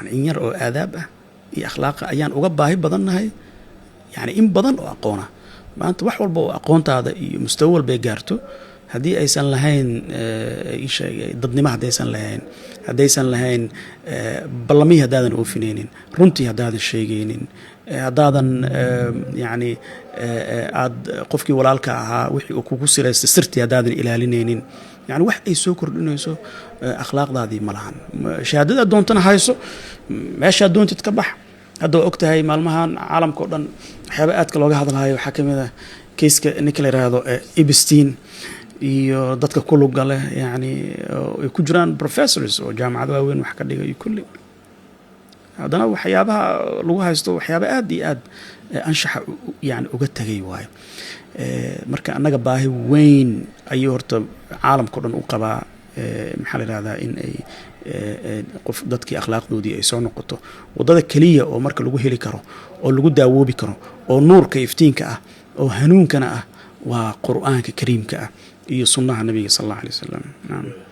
Yani in yar oo aadaab ah iyo akhlaaqa ayaan uga baahi badannahay, yani in badan oo aqoona. Maanta wax walba oo aqoontaada iyo mustawo walbay gaarto, haddii aysan lahayn isheeg dadnimo, haddaysan lahayn, haddaysan lahayn ballamihii, haddaadan oofinaynin runtii, haddaadan sheegaynin, haddaadan yani aad qofkii walaalka ahaa wixii uu kugu siraystay sirtii haddaadan ilaalinaynin, yani wax ay soo kordhinayso akhlaaqdaadii ma lahan. Shahaadada doontana hayso, meeshaa doontid ka bax. Hadda waa og tahay, maalmahan caalamka o dhan waxyaaba aadka looga hadlayo waxaa ka mid ah keiska ninka la yiraahdo Epstein iyo dadka ku luga leh, yani ay ku jiraan professors oo jaamacado waaweyn wax ka dhiga iyo kulli. Haddana waxyaabaha lagu haysto waxyaaba aad iyo aad anshaxa yani uga tegay waayo. Marka annaga baahi weyn ayuu horta caalamka o dhan u qabaa, maxaa la yihahdaa, in ay qof dadkii akhlaaqdoodii ay soo noqoto. Waddada keliya oo marka lagu heli karo oo lagu daawoobi karo oo nuurka iftiinka ah oo hanuunkana ah waa Qur-aanka Kariimka ah iyo sunnaha Nabiga sal Allahu alay wasalam. Naam.